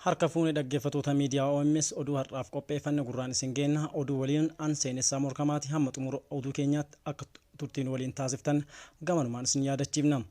Harka fuune dhaggeeffattoota miidiyaa OMS, oduu har'aaf qopheeffanne gurraan isin geenna. Oduu waliin an Seenessaa Morkamaati. Hamma xumura oduu keenyaatti akka turtiin waliin taasiftan gamanumaan isin yaadachiifna.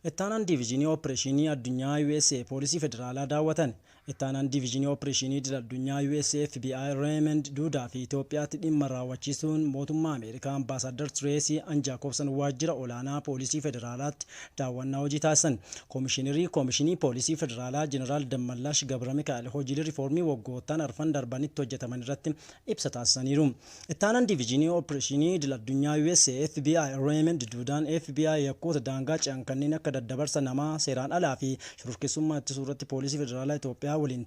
Ittaanaan Diviizhinii Opereeshinii Addunyaa USA Poolisii Federaalaa daawwatan. Ittaanaan Diviizhinii Opereeshinii Idil Addunyaa USA FBI Raymond Duudaa fi Itoophiyaatti dhimma raawwachiisuun mootummaa Ameerikaa Ambaasaddar Tireesii An Jaakobsan waajjira olaanaa Poolisii Federaalaatti daawwannaa hojii taasisan. Koomishinerii Koomishinii Poolisii Federaalaa Jeneraal Dammallaash Gabra Mikaa'el hojiilee riifoormii waggoottan arfan darbanitti hojjetaman irratti ibsa taasisaniiru. Ittaanaan Diviizhinii Opereeshinii Idil Addunyaa USA FBI Raymond Duudaan FBI yakkoota daangaa ce'an kanneen akka daddabarsa namaa seeraan alaa fi shororkeessummaa ittisuu irratti Poolisii Federaalaa Itoophiyaa waliin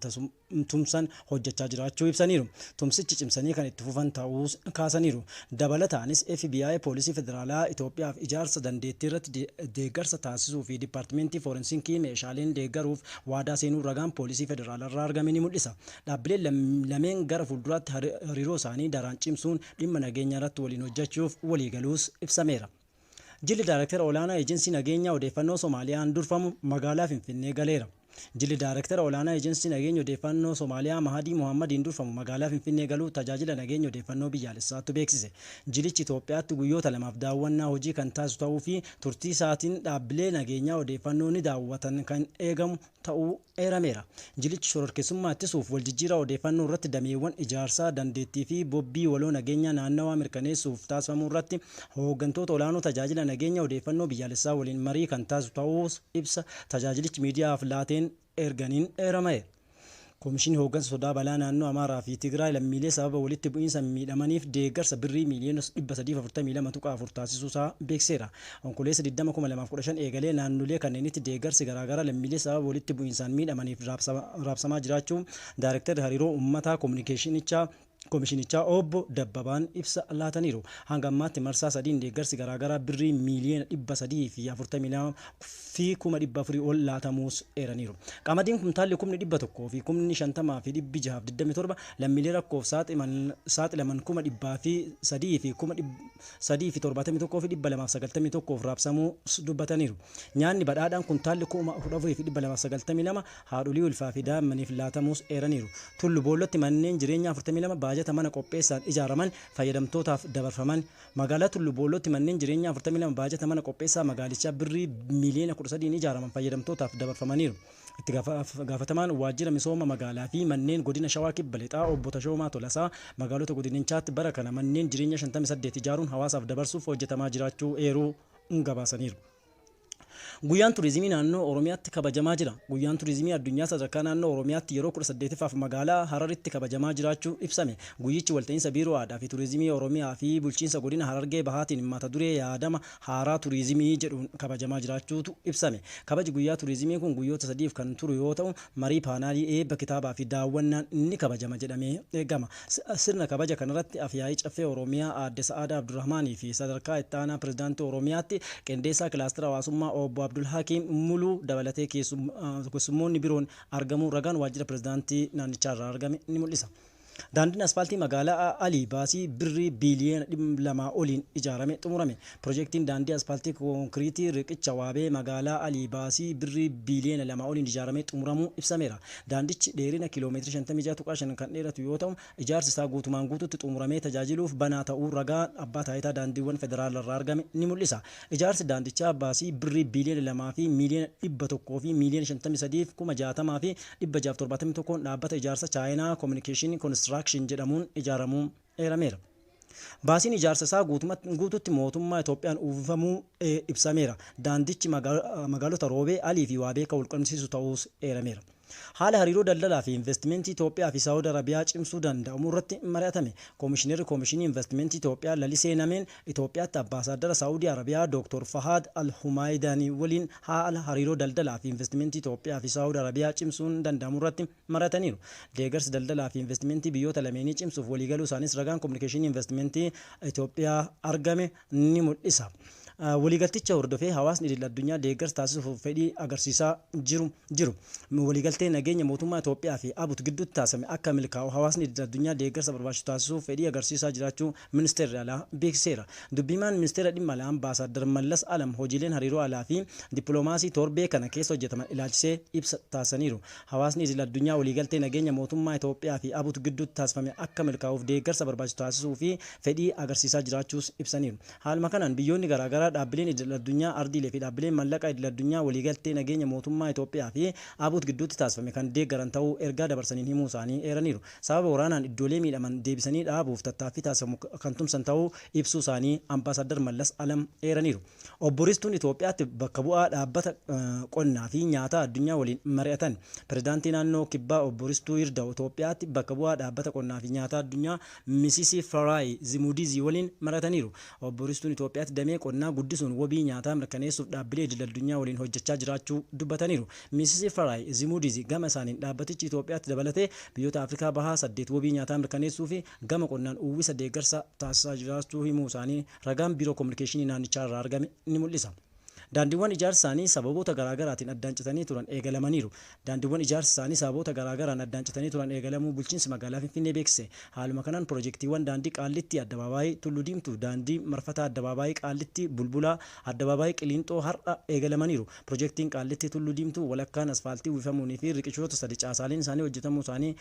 tumsan hojjechaa jiraachuu ibsaniiru. Tumsichi cimsanii kan itti fufan ta'uu kaasaniiru. Dabalataanis FBI Poolisii Federaalaa Itoophiyaaf ijaarsa dandeettii irratti deeggarsa taasisuu fi dipaartimentii foorensiikii meeshaaleen deeggaruuf waadaa seenuu ragaan Poolisii Federaalaa irraa argame ni mul'isa. Dhaabbileen lameen gara fuulduraatti hariiroo isaanii daraan cimsuun dhimma nageenya irratti waliin hojjechuuf waliigaluus ibsameera. Jilli Daayirektara Olaanaa Ejensii Nageenyaa Odeeffannoo Somaaliyaan durfamu magaalaa Finfinnee galeera. Jilli Daayirektara Olaanaa Ejensii Nageenya Odeeffannoo Somaaliyaa Mahadii Muhammadiin durfamu magaalaa Finfinnee galuu Tajaajila Nageenya Odeeffannoo Biyyaalessaatu beeksise. Jilichi Itoophiyaatti guyyoota lamaaf daawwannaa hojii kan taasisu ta'uu fi turtii isaatiin dhaabbilee nageenyaa odeeffannoo ni daawwatan kan eegamu ta'uu eerameera. Jilichi shororkeessummaa ittisuuf waljijjiirraa odeeffannoo irratti dameewwan ijaarsaa dandeettii fi bobbii waloo nageenyaa naannawaa mirkaneessuuf taasifamuu irratti hooggantoota olaanoo Tajaajila Nageenya Odeeffannoo Biyyaalessaa waliin marii kan taasisu ta'uu ibsa tajaajilichi miidiyaaf laateen erganiin eerame. Komishinii Hooggansa Sodaa Balaa Naannoo Amaaraa fi Tigraay lammiilee sababa walitti bu'iinsa miidhamaniif deeggarsa birrii miiliyoona 342.4 taasisuusaa beeksiseera. Onkololeessa 20,2015 eegalee naannolee kanneenitti deeggarsi garaagaraa lammiilee sababa walitti bu'iinsaan miidhamaniif raabsamaa jiraachuu Daayirektarri Hariiroo Uummataa Komishinichaa Obbo Dabbabaan ibsa laataniiru. Hanga ammaatti marsaa sadiin deeggarsi garaagaraa birrii miiliyoona 342 fi 400,000 ol laatamuus eeraniiru. Qamadiin kumtaalli kumni 100 fi kumni 50 fi 627 lammiilee rakkoof saaxilaman 303,000 fi 371 fi 291 raabsamuu dubbataniiru. Nyaanni badhaadhaan kuntaalli 14,292 haadholii ulfaa fi daa'immaniif laatamuus eeraniiru. Tullu Boollotti manneen jireenyaa 42 baajata mana qopheessaan ijaaraman fayyadamtootaaf dabarfaman. Magaalaa Tullu Boollotti manneen jireenyaa 42 baajata mana qopheessaa magaalichaa birrii miiliyoona 13 ijaaraman fayyadamtootaaf dabarfamaniiru. Itti gaafatamaan waajjira misooma magaalaa fi manneen godina Shawaa Kibba Lixaa Obbo Tashoomaa Tolasaa magaalota godinichaatti bara kana manneen jireenyaa 58 ijaaruun hawaasaaf dabarsuuf hojjetamaa jiraachuu eeruu gabaasaniiru. Guyyaan Turizimii Naannoo Oromiyaatti kabajamaa jira. Guyyaan Turizimii Addunyaa sadarkaa naannoo Oromiyaatti yeroo 18ffaaf magaalaa Hararitti kabajamaa jiraachuu ibsame. Guyyichi walta'iinsa Biiroo Aadaa fi Turizimii Oromiyaa fi Bulchiinsa Godina Harargee Bahaatiin mata duree yaadama haaraa turizimii jedhuun kabajamaa jiraachuutu ibsame. Kabaji guyyaa turizimii kun guyyoota sadiif kan turu yoo ta'u, marii paanaalii, eebba kitaabaa fi daawwannaan ni kabajama jedhamee eegama. Sirna kabaja kanarratti Afyaa'ii Caffee Oromiyaa Aadde Sa'aadaa Abdurrahmaanii fi sadarkaa itti aanaa pirezidaantii Oromiyaatti qindeessaa kilaastera hawaasummaa Obbo Abdulhakiim Muluu dabalatee keessummoonni biroon argamuu ragaan waajjira pirezidaantii naannichaa irraa argame ni mul'isa. Daandiin aspaaltii magaalaa Alii baasii birrii biiliyoona 200 oliin ijaarame xumurame. Pirojektiin daandii aspaaltii konkiriitii riqicha Waabee magaalaa Alii baasii birrii biiliyoona 2 oliin ijaarame xumuramuu ibsameera. Daandichi dheerina kiiloomeetirii 56.5 kan dheeratu yoo ta'u, ijaarsi isaa guutumaan guutuutti xumuramee tajaajiluuf banaa ta'uu ragaan Abbaa Taayitaa Daandiiwwan Federaalarraa argame ni mul'isa. Ijaarsi daandichaa baasii birrii biiliyoona 2 fi miiliyoona 100 fi miiliyoona 53 fi 60,000 fi 671n dhaabbata ijaarsa Chaayinaa Kominikeeshinii Konistiraakshinn jedhamuun ijaaramuu eerameera. Baasiin ijaarsa isaa guututti mootummaa Itoophiyaan uwwifamuu ibsameera. Daandichi magaalota Roobee, Alii fi Waabee kan walqunnamsiisu ta'uus eerameera. Haala hariiroo daldalaa fi investimentii Itoophiyaa fi Saawud Arabiyaa cimsuu danda'amu irratti mari'atame. Komishinarri Komishinii Investimentii Itoophiyaa Lalisee Nameen Itoophiyaatti Ambaasaaddara Saa'udii Arabiyaa Dooktor Fahaad Al-Humaayidaanii waliin haala hariiroo daldalaa fi investimentii Itoophiyaa fi Saa'ud Arabiyaa cimsuun danda'amu irratti mari'ataniiru. Deeggarsa daldalaa fi investimentii biyyoota lameenii cimsuuf waliigaluu isaanis ragaan Kominikeeshinii Investimentii Itoophiyaa argame ni mul'isa. Waliigalticha hordofee hawaasni idil addunyaa deeggarsa taasisuuf fedhii agarsiisaa jiru. Waliigaltee nageenya mootummaa Itoophiyaa fi ABUT gidduutti taasifame akka milkaa'u hawaasni idil addunyaa deeggarsa barbaachisu taasisuuf fedhii agarsiisaa jiraachuu ministeerri alaa beeksiseera. Dubbimaan ministeera dhimma alaa Ambaasaadar Mallas Alam hojiileen hariiroo alaa fi dippiloomaasii torbee kana keessa hojjetaman ilaalchisee ibsa taasisaniiru. Hawaasni idil addunyaa waliigaltee nageenya mootummaa Itoophiyaa fi ABUT gidduutti taasifame akka milkaa'uuf deeggarsa barbaachisu taasisuu fi fedhii agarsiisaa jiraachuus ibsaniiru. Haaluma kanaan biyyoonni garaagaraa, dhaabbileen idil addunyaa, ardiilee fi dhaabbileen mallaqa idil addunyaa waliigaltee nageenya mootummaa Itoophiyaa fi ABUT gidduutti taasifame kan deeggaran ta'uu ergaa dabarsaniin himuu isaanii eeraniiru. Sababa waraanaan iddoolee miidhaman deebisanii dhaabuuf tattaaffii taasifamu kan tumsan ta'uu ibsuu isaanii Ambaasaddar Mallas Alam eeraniiru. Obbo Ristuun Itoophiyaatti bakka bu'aa dhaabbata qonnaa fi nyaataa addunyaa waliin mari'atan. Pirezidaantii naannoo Kibbaa Obbo Ristuu Yirdaa'u Itoophiyaatti bakka bu'aa dhaabbata qonnaa fi nyaataa addunyaa Misisi Faraay Zimudizii waliin mari'ataniiru. Obbo Ristuun Itoophiyaatti damee qonnaa guddisuun wabii nyaataa mirkaneessuuf dhaabbilee idil addunyaa waliin hojjechaa jiraachuu dubbataniiru. Misisi Faraay Zimudizii gama isaaniin dhaabbatichi Itoophiyaatti dabalatee biyyoota Afrikaa Bahaa 8 wabii nyaataa mirkaneessuu fi gama qonnaan uwwisa deeggarsa taasisaa jiraachuu himuu isaanii ragaan biiroo kominikeeshinii naannichaa irraa argame ni mul'isa. Daandiiwwan ijaarsi isaanii sababoota garaagaraatiin addaan citanii turan eegalamaniiru. Daandiiwwan ijaarsi isaanii sababoota garaagaraan addaan citanii turan eegalamuu bulchiinsi magaalaa Finfinnee beeksise. Haaluma kanaan pirojektiiwwan daandii Qaallittii Addabaabaayii Tulluu Diimtuu, daandii marfataa Addabaabaayii Qaallittii Bulbulaa, Addabaabaayii Qiliinxoo har'a eegalamaniiru. Pirojektiin Qaallittii Tulluu Diimtuu walakkaan asfaaltii uwwifamuunii fi riqichoota 3 caasaaleen isaanii hojjetamuu isaanii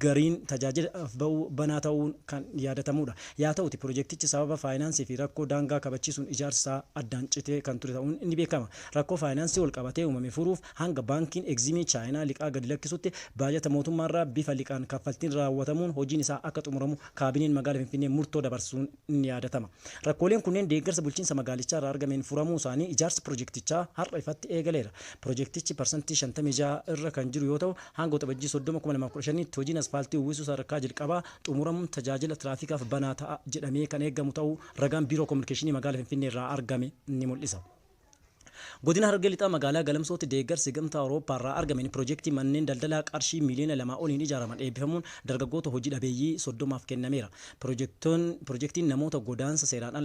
gariin tajaajilaaf ba'uu banaa ta'uun kan yaadatamudha. Yaa ta'uti pirojektichi sababa faayinaansii fi rakkoo daangaa kabachiisuun ijaarsi isaa addaan citee kan ture ta'uun ni beekama. Rakkoo faayinaansii wal qabatee uumame furuuf hanga baankiin Egzimii Chaayinaa liqaa gadi lakkisutti baajata mootummaarraa bifa liqaan kaffaltiin raawwatamuun hojiin isaa akka xumuramu kaabineen magaalaa Finfinnee murtoo dabarsuun ni yaadatama. Rakkooleen kunneen deeggarsa bulchiinsa magaalichaa irraa argameen furamuu isaanii ijaarsi pirojektichaa har'a ifatti eegaleera. Pirojektichi parsantii 56 irra kan jiru yoo ta'u, hanga Waxabajjii 30 2015tti hojiin asfaaltii uwwisuu sadarkaa jalqabaa xumuramuun tajaajila tiraafikaaf banaa ta'a jedhamee kan eegamu ta'uu ragaan biiroo kominikeeshinii magaalaa Finfinnee irraa argame ni mul'isa. Godina Harargee Lixaa magaalaa Galamsootti deeggarsi Gamtaa Awurooppaa irraa argameen pirojektii manneen daldalaa qarshii miiliyoona 2 oliin ijaaraman eebbifamuun dargaggoota hojii dhabeeyyii 30f kennameera. Pirojektiin namoota godaansa seeraan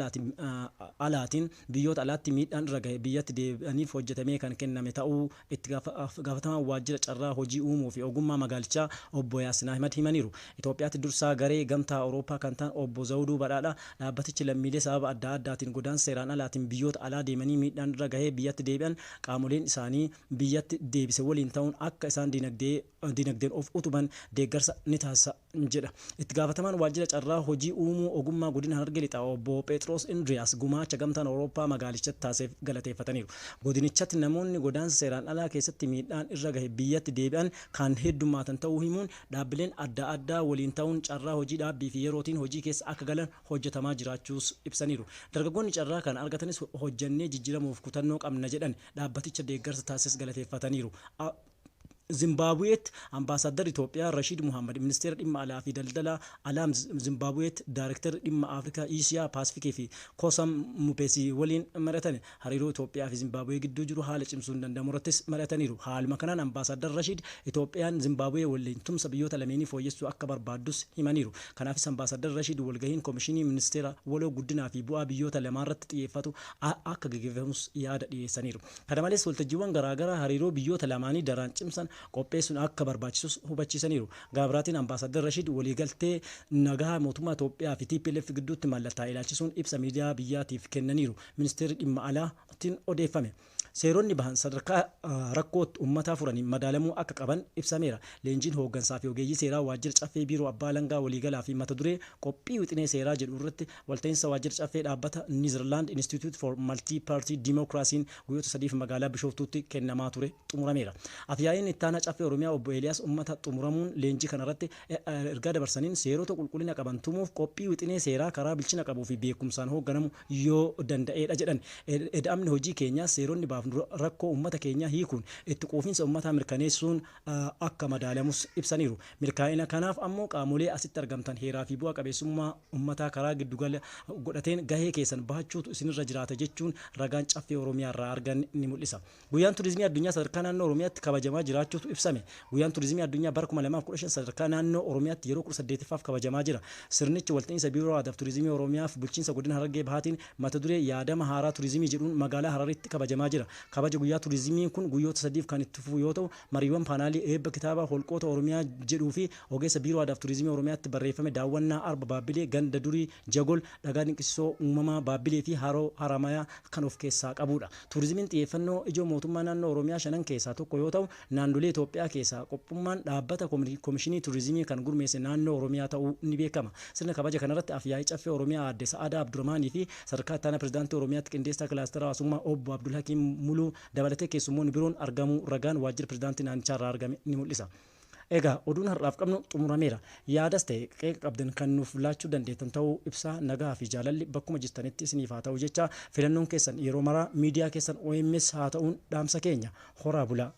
alaatiin biyyoota alaatti miidhaan irra gahe biyyatti deebi'aniif hojjetamee kan kenname ta'uu itti gaafatamaan waajjira carraa hojii uumuu fi ogummaa magaalichaa obbo Yaasin Ahimad himaniiru. Itoophiyaatti dursaa garee Gamtaa Awurooppaa kan ta'an obbo Zawuduu Badhaadhaa dhaabbatichi lammiilee sababa adda addaatiin godaansa seeraan alaatiin biyyoota alaa deemanii miidhaan irra gahee biyyatti deebi'an qaamoleen isaanii biyyatti deebise waliin ta'uun akka isaan dinagdeen of utuban deeggarsa ni taasisa jedha. Itti gaafatamaan waajjira carraa hojii uumuu ogummaa godina Harargee Lixaa obbo Phexros Indriyaas gumaacha Gamtaan Awurooppaa magaalichatti taasiseef galateeffataniiru. Godinichatti namoonni godaansa seeraan alaa keessatti miidhaan irra gahe biyyatti deebi'an kan heddummaatan ta'uu himuun, dhaabbileen adda addaa waliin ta'uun carraa hojii dhaabbii fi yerootiin hojii keessa akka galan hojjetamaa jiraachuus ibsaniiru. Dargaggoonni carraa kana argatanis hojjannee jijjiiramuuf kutannoo qabna jedhan, dhaabbaticha deeggarsa taasises galateeffataniiru. Zimbaabuweetti Ambaasaaddarri Itoophiyaa Rashiid Muhammad Ministeera Dhimma Alaa fi Daldala Alaa Zimbaabuweetti Daarektarri Dhimma Afrikaa, Iisiyaa, Paasifikii fi Kosam Mupesii waliin mari'atan. Hariiroo Itoophiyaa fi Zimbaabuwee gidduu jiru haala cimsuun danda'amu irrattis mari'ataniiru. Haaluma kanaan Ambaasaaddar Rashiid Itoophiyaan Zimbaabuwee waliin tumsa biyyoota lameenii fooyyessuu akka barbaaddus himaniiru. Kanaafis Ambaasaaddar Rashiid walgahiin Komishinii Ministeera waloo guddinaa fi bu'aa biyyoota lamaarratti xiyyeeffatu akka gaggeeffamus yaada dhiyeessaniiru. Kana malees waltajjiiwwan garaagaraa hariiroo biyyoota lamaanii daraan cimsan qopheessuun akka barbaachisus hubachiisaniiru. Gama biraatiin Ambaasaaddar Rashiid waliigaltee nagaa mootummaa Itoophiyaa fi TPLF gidduutti mallattaa'e ilaalchisuun ibsa miidiyaa biyyaatiif kennaniiru. Ministeerri Dhimma Alaatiin odeeffame. Seeronni bahan sadarkaa rakkootti uummataa furaniin madaalamuu akka qaban ibsameera. Leenjiin hooggansaa fi ogeeyyii seeraa waajjira Caffee Biiroo Abbaa Alangaa Waliigalaa fi mata duree qophii wixinee seeraa jedhu irratti walta'iinsa waajjira Caffee dhaabbata Netherland Institute for Multi Party Democracy'n guyyoota sadiif magaalaa Bishooftuutti kennamaa ture xumurameera. Afyaa'iin ittaanaa Caffee Oromiyaa obbo Eeliyaas Ummata xumuramuun leenjii kanarratti ergaa dabarsaniin, seerota qulqullina qaban tumuuf qophii wixinee seeraa karaa bilchina qabuu fi beekumsaan hoogganamu yoo danda'eedha jedhan. Eda'amni hojii keenyaas seeronni baafnu rakkoo uummata keenyaa hiikuun itti quufinsa uummataa mirkaneessuun akka madaalamus ibsaniiru. Milkaa'ina kanaaf ammoo qaamolee asitti argamtan heeraa fi bu'a qabeessummaa uummataa karaa giddugala godhateen gahee keessan bahachuutu isinirra jiraata jechuun ragaan Caffee Oromiyaa irraa argan ni mul'isa. Guyyaan turizimii addunyaa sadarkaa naannoo Oromiyaatti kabajamaa jiraachuu jiraachuutu ibsame. Guyyaan Turizimii Addunyaa bara 2015 sadarkaa naannoo Oromiyaatti yeroo 18ffaaf kabajamaa jira. Sirnichi walta'iinsa Biiroo Aadaaf Turizimii Oromiyaaf bulchiinsa godina Harargee Bahaatiin mata duree yaadama haaraa turizimii jedhuun magaalaa Hararitti kabajamaa jira. Kabaja guyyaa turizimii kun guyyoota sadiif kan itti fufu yoo ta'u, mariiwwan paanaalii eebba kitaaba Holqoota Oromiyaa jedhuu fi ogeessa Biiroo Aadaaf Turizimii Oromiyaatti barreeffame daawwannaa Arba Baabbilee, Ganda Durii Jagol, dhagaa dinqisiisoo uumamaa Baabbilee fi Haroo Haramayaa kan of keessaa qabuudha. Turizimiin xiyyeeffannoo ijoo mootummaa naannoo Oromiyaa shanan keessaa tokko yoo ta'u, naannolee Itoophiyaa keessaa qophummaan dhaabbata Komishinii Turizimii kan gurmeesse naannoo Oromiyaa ta'uu ni beekama. Sirna kabaja kanarratti Af-yaa'ii Caffee Oromiyaa Aadde Sa'aadaa Abdurrahmaanii fi sadarkaa Itti Aanaa Pirezidaantii Oromiyaatti Qindeessaa Kilaastara Hawaasummaa Obbo Abdulhakiim Muluu dabalatee keessummoonni biroon argamuu ragaan Waajjira Pirezidaantii naannichaarraa argame ni mul'isa. Egaa oduun har'aaf qabnu xumurameera. Yaadas ta'e qeeqa qabdan kan nuuf laachuu dandeettan ta'uu ibsaa nagaa fi jaalalli bakkuma jirtanitti isiniif haa ta'u jechaa filannoon keessan yeroo maraa miidiyaa keessan OMS haa ta'uun dhaamsa keenya. Horaa bulaa.